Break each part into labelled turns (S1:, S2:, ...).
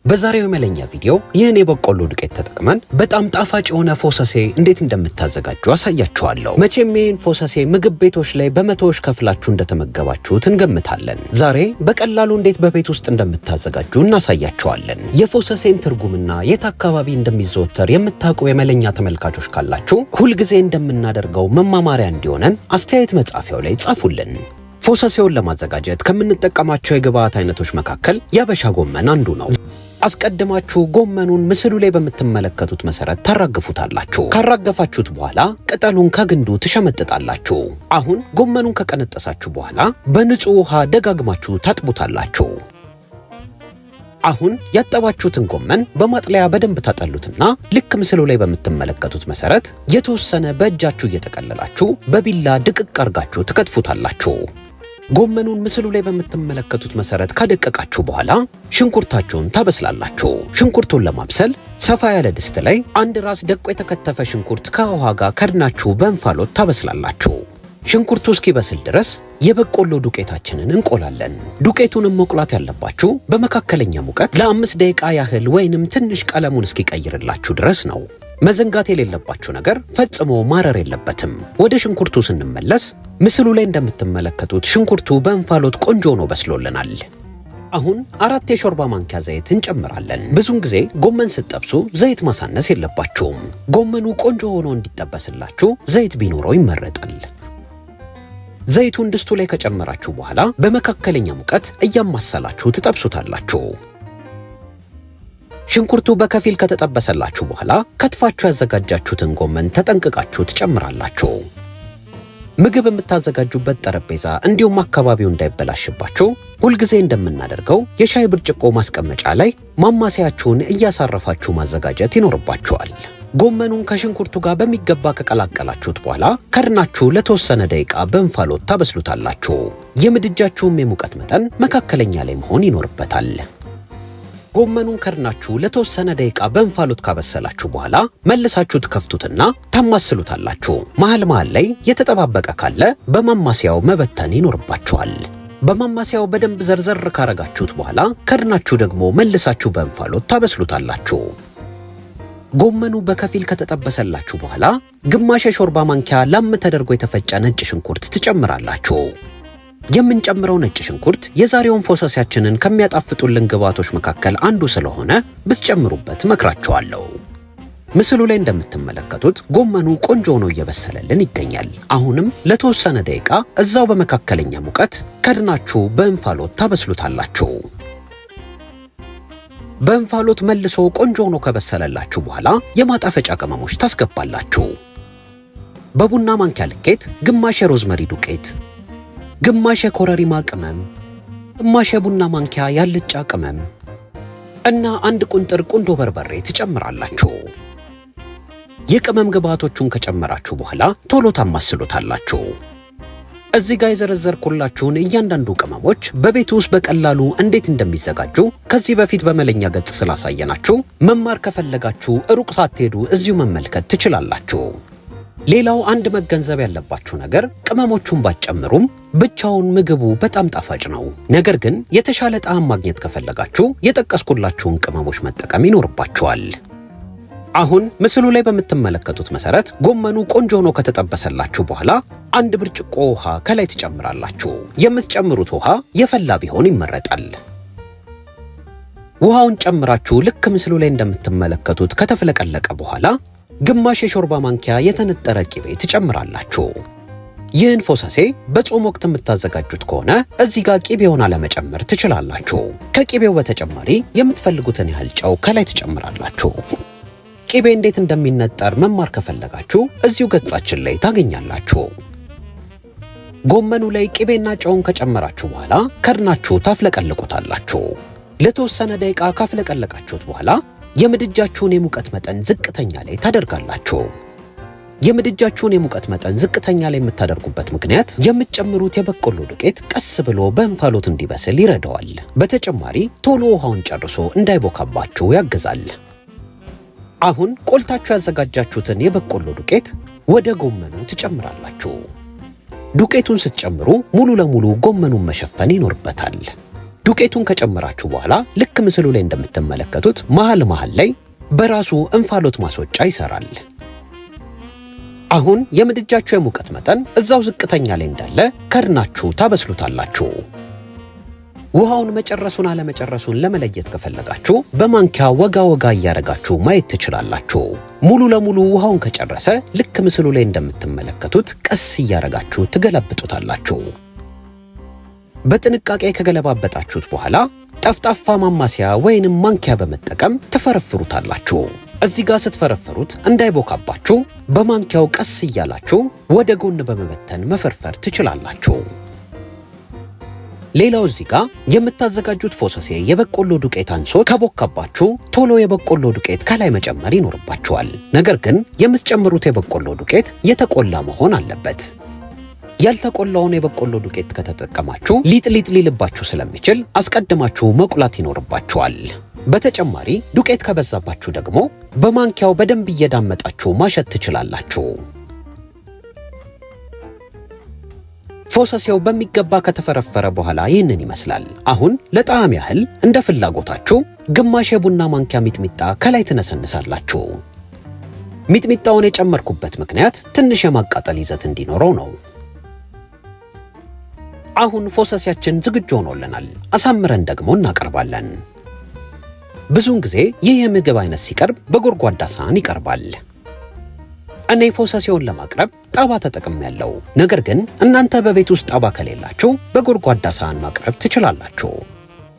S1: በዛሬው የመለኛ ቪዲዮ ይህን የበቆሎ ዱቄት ተጠቅመን በጣም ጣፋጭ የሆነ ፎሰሴ እንዴት እንደምታዘጋጁ አሳያችኋለሁ። መቼም ይህን ፎሰሴ ምግብ ቤቶች ላይ በመቶዎች ከፍላችሁ እንደተመገባችሁት እንገምታለን። ዛሬ በቀላሉ እንዴት በቤት ውስጥ እንደምታዘጋጁ እናሳያችኋለን። የፎሰሴን ትርጉምና የት አካባቢ እንደሚዘወተር የምታውቁ የመለኛ ተመልካቾች ካላችሁ ሁልጊዜ እንደምናደርገው መማማሪያ እንዲሆነን አስተያየት መጻፊያው ላይ ጻፉልን። ፎሰሴውን ለማዘጋጀት ከምንጠቀማቸው የግብአት አይነቶች መካከል የአበሻ ጎመን አንዱ ነው። አስቀድማችሁ ጎመኑን ምስሉ ላይ በምትመለከቱት መሰረት ታራግፉታላችሁ። ካራገፋችሁት በኋላ ቅጠሉን ከግንዱ ትሸመጥጣላችሁ። አሁን ጎመኑን ከቀነጠሳችሁ በኋላ በንጹህ ውሃ ደጋግማችሁ ታጥቡታላችሁ። አሁን ያጠባችሁትን ጎመን በማጥለያ በደንብ ታጠሉትና ልክ ምስሉ ላይ በምትመለከቱት መሰረት የተወሰነ በእጃችሁ እየጠቀለላችሁ በቢላ ድቅቅ አርጋችሁ ትከትፉታላችሁ። ጎመኑን ምስሉ ላይ በምትመለከቱት መሰረት ካደቀቃችሁ በኋላ ሽንኩርታችሁን ታበስላላችሁ። ሽንኩርቱን ለማብሰል ሰፋ ያለ ድስት ላይ አንድ ራስ ደቆ የተከተፈ ሽንኩርት ከውሃ ጋር ከድናችሁ በእንፋሎት ታበስላላችሁ። ሽንኩርቱ እስኪበስል ድረስ የበቆሎ ዱቄታችንን እንቆላለን። ዱቄቱንም መቁላት ያለባችሁ በመካከለኛ ሙቀት ለ5 ደቂቃ ያህል ወይንም ትንሽ ቀለሙን እስኪቀይርላችሁ ድረስ ነው። መዘንጋት የሌለባችሁ ነገር ፈጽሞ ማረር የለበትም። ወደ ሽንኩርቱ ስንመለስ ምስሉ ላይ እንደምትመለከቱት ሽንኩርቱ በእንፋሎት ቆንጆ ሆኖ በስሎልናል። አሁን 4 የሾርባ ማንኪያ ዘይት እንጨምራለን። ብዙውን ጊዜ ጎመን ስትጠብሱ ዘይት ማሳነስ የለባችሁም። ጎመኑ ቆንጆ ሆኖ እንዲጠበስላችሁ ዘይት ቢኖረው ይመረጣል። ዘይቱን ድስቱ ላይ ከጨመራችሁ በኋላ በመካከለኛ ሙቀት እያማሰላችሁ ትጠብሱታላችሁ። ሽንኩርቱ በከፊል ከተጠበሰላችሁ በኋላ ከትፋችሁ ያዘጋጃችሁትን ጎመን ተጠንቅቃችሁ ትጨምራላችሁ። ምግብ የምታዘጋጁበት ጠረጴዛ እንዲሁም አካባቢው እንዳይበላሽባችሁ ሁልጊዜ እንደምናደርገው የሻይ ብርጭቆ ማስቀመጫ ላይ ማማሰያችሁን እያሳረፋችሁ ማዘጋጀት ይኖርባችኋል። ጎመኑን ከሽንኩርቱ ጋር በሚገባ ከቀላቀላችሁት በኋላ ከድናችሁ ለተወሰነ ደቂቃ በእንፋሎት ታበስሉታላችሁ። የምድጃችሁም የሙቀት መጠን መካከለኛ ላይ መሆን ይኖርበታል። ጎመኑን ከድናችሁ ለተወሰነ ደቂቃ በእንፋሎት ካበሰላችሁ በኋላ መልሳችሁ ትከፍቱትና ታማስሉታላችሁ። መሀል መሀል ላይ የተጠባበቀ ካለ በማማሰያው መበተን ይኖርባችኋል። በማማሰያው በደንብ ዘርዘር ካረጋችሁት በኋላ ከድናችሁ ደግሞ መልሳችሁ በእንፋሎት ታበስሉታላችሁ። ጎመኑ በከፊል ከተጠበሰላችሁ በኋላ ግማሽ የሾርባ ማንኪያ ላም ተደርጎ የተፈጨ ነጭ ሽንኩርት ትጨምራላችሁ። የምንጨምረው ነጭ ሽንኩርት የዛሬውን ፎሰሲያችንን ከሚያጣፍጡልን ግብአቶች መካከል አንዱ ስለሆነ ብትጨምሩበት እመክራችኋለሁ። ምስሉ ላይ እንደምትመለከቱት ጎመኑ ቆንጆ ሆኖ እየበሰለልን ይገኛል። አሁንም ለተወሰነ ደቂቃ እዛው በመካከለኛ ሙቀት ከድናችሁ በእንፋሎት ታበስሉታላችሁ። በእንፋሎት መልሶ ቆንጆ ሆኖ ከበሰለላችሁ በኋላ የማጣፈጫ ቅመሞች ታስገባላችሁ። በቡና ማንኪያ ልኬት ግማሽ የሮዝመሪ ዱቄት፣ ግማሽ የኮረሪማ ቅመም፣ ግማሽ የቡና ማንኪያ ያልጫ ቅመም እና አንድ ቁንጥር ቁንዶ በርበሬ ትጨምራላችሁ። የቅመም ግብአቶቹን ከጨመራችሁ በኋላ ቶሎ ታማስሉታላችሁ። እዚህ ጋር የዘረዘርኩላችሁን እያንዳንዱ ቅመሞች በቤት ውስጥ በቀላሉ እንዴት እንደሚዘጋጁ ከዚህ በፊት በመለኛ ገጽ ስላሳየናችሁ መማር ከፈለጋችሁ ሩቅ ሳትሄዱ እዚሁ መመልከት ትችላላችሁ። ሌላው አንድ መገንዘብ ያለባችሁ ነገር ቅመሞቹን ባትጨምሩም ብቻውን ምግቡ በጣም ጣፋጭ ነው። ነገር ግን የተሻለ ጣዕም ማግኘት ከፈለጋችሁ የጠቀስኩላችሁን ቅመሞች መጠቀም ይኖርባችኋል። አሁን ምስሉ ላይ በምትመለከቱት መሰረት ጎመኑ ቆንጆ ሆኖ ከተጠበሰላችሁ በኋላ አንድ ብርጭቆ ውሃ ከላይ ትጨምራላችሁ። የምትጨምሩት ውሃ የፈላ ቢሆን ይመረጣል። ውሃውን ጨምራችሁ ልክ ምስሉ ላይ እንደምትመለከቱት ከተፍለቀለቀ በኋላ ግማሽ የሾርባ ማንኪያ የተነጠረ ቂቤ ትጨምራላችሁ። ይህን ፎሰሴ በጾም ወቅት የምታዘጋጁት ከሆነ እዚህ ጋር ቂቤውን አለመጨመር ትችላላችሁ። ከቂቤው በተጨማሪ የምትፈልጉትን ያህል ጨው ከላይ ትጨምራላችሁ። ቂቤ እንዴት እንደሚነጠር መማር ከፈለጋችሁ እዚሁ ገጻችን ላይ ታገኛላችሁ። ጎመኑ ላይ ቂቤና ጨውን ከጨመራችሁ በኋላ ከድናችሁ ታፍለቀልቁታላችሁ። ለተወሰነ ደቂቃ ካፍለቀለቃችሁት በኋላ የምድጃችሁን የሙቀት መጠን ዝቅተኛ ላይ ታደርጋላችሁ። የምድጃችሁን የሙቀት መጠን ዝቅተኛ ላይ የምታደርጉበት ምክንያት የምትጨምሩት የበቆሎ ዱቄት ቀስ ብሎ በእንፋሎት እንዲበስል ይረዳዋል። በተጨማሪ ቶሎ ውሃውን ጨርሶ እንዳይቦካባችሁ ያግዛል። አሁን ቆልታችሁ ያዘጋጃችሁትን የበቆሎ ዱቄት ወደ ጎመኑ ትጨምራላችሁ። ዱቄቱን ስትጨምሩ ሙሉ ለሙሉ ጎመኑን መሸፈን ይኖርበታል። ዱቄቱን ከጨመራችሁ በኋላ ልክ ምስሉ ላይ እንደምትመለከቱት መሃል መሃል ላይ በራሱ እንፋሎት ማስወጫ ይሰራል። አሁን የምድጃችሁ የሙቀት መጠን እዛው ዝቅተኛ ላይ እንዳለ ከድናችሁ ታበስሉታላችሁ። ውሃውን መጨረሱን አለመጨረሱን ለመለየት ከፈለጋችሁ በማንኪያ ወጋ ወጋ እያረጋችሁ ማየት ትችላላችሁ። ሙሉ ለሙሉ ውሃውን ከጨረሰ ልክ ምስሉ ላይ እንደምትመለከቱት ቀስ እያረጋችሁ ትገለብጡታላችሁ። በጥንቃቄ ከገለባበጣችሁት በኋላ ጠፍጣፋ ማማሰያ ወይንም ማንኪያ በመጠቀም ትፈረፍሩታላችሁ። እዚህ ጋር ስትፈረፍሩት እንዳይቦካባችሁ በማንኪያው ቀስ እያላችሁ ወደ ጎን በመበተን መፈርፈር ትችላላችሁ። ሌላው እዚህ ጋር የምታዘጋጁት ፎሰሴ የበቆሎ ዱቄት አንሶ ከቦካባችሁ ቶሎ የበቆሎ ዱቄት ከላይ መጨመር ይኖርባችኋል። ነገር ግን የምትጨምሩት የበቆሎ ዱቄት የተቆላ መሆን አለበት። ያልተቆላውን የበቆሎ ዱቄት ከተጠቀማችሁ ሊጥ ሊጥ ሊልባችሁ ስለሚችል አስቀድማችሁ መቁላት ይኖርባችኋል። በተጨማሪ ዱቄት ከበዛባችሁ ደግሞ በማንኪያው በደንብ እየዳመጣችሁ ማሸት ትችላላችሁ። ፎሰሴው በሚገባ ከተፈረፈረ በኋላ ይህንን ይመስላል። አሁን ለጣዕም ያህል እንደ ፍላጎታችሁ ግማሽ የቡና ማንኪያ ሚጥሚጣ ከላይ ትነሰንሳላችሁ። ሚጥሚጣውን የጨመርኩበት ምክንያት ትንሽ የማቃጠል ይዘት እንዲኖረው ነው። አሁን ፎሰሴያችን ዝግጁ ሆኖልናል። አሳምረን ደግሞ እናቀርባለን። ብዙውን ጊዜ ይህ የምግብ አይነት ሲቀርብ በጎድጓዳ ሳህን ይቀርባል። እኔ ፎሰሴውን ለማቅረብ ጣባ ተጠቅሜያለሁ። ነገር ግን እናንተ በቤት ውስጥ ጣባ ከሌላችሁ በጎድጓዳ ሳህን ማቅረብ ትችላላችሁ።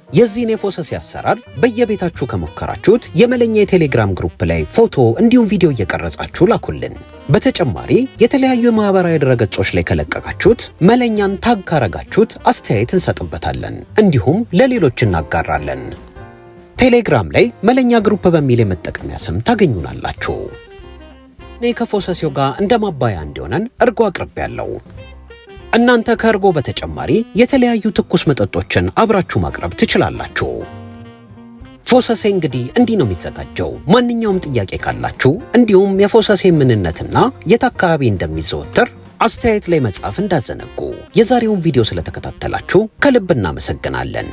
S1: የዚህን የፎሰሴ አሰራር በየቤታችሁ ከሞከራችሁት የመለኛ የቴሌግራም group ላይ ፎቶ እንዲሁም ቪዲዮ እየቀረጻችሁ ላኩልን። በተጨማሪ የተለያዩ የማህበራዊ ድረገጾች ላይ ከለቀቃችሁት መለኛን tag ካረጋችሁት አስተያየት እንሰጥበታለን፣ እንዲሁም ለሌሎች እናጋራለን። ቴሌግራም ላይ መለኛ group በሚል የመጠቀሚያ ስም ታገኙናላችሁ። እኔ ከፎሰሴው ጋር እንደ ማባያ እንዲሆነን እርጎ አቅርቤያለሁ። እናንተ ከእርጎ በተጨማሪ የተለያዩ ትኩስ መጠጦችን አብራችሁ ማቅረብ ትችላላችሁ። ፎሰሴ እንግዲህ እንዲህ ነው የሚዘጋጀው። ማንኛውም ጥያቄ ካላችሁ እንዲሁም የፎሰሴ ምንነትና የት አካባቢ እንደሚዘወተር አስተያየት ላይ መጻፍ እንዳትዘነጉ። የዛሬውን ቪዲዮ ስለተከታተላችሁ ከልብ እናመሰግናለን።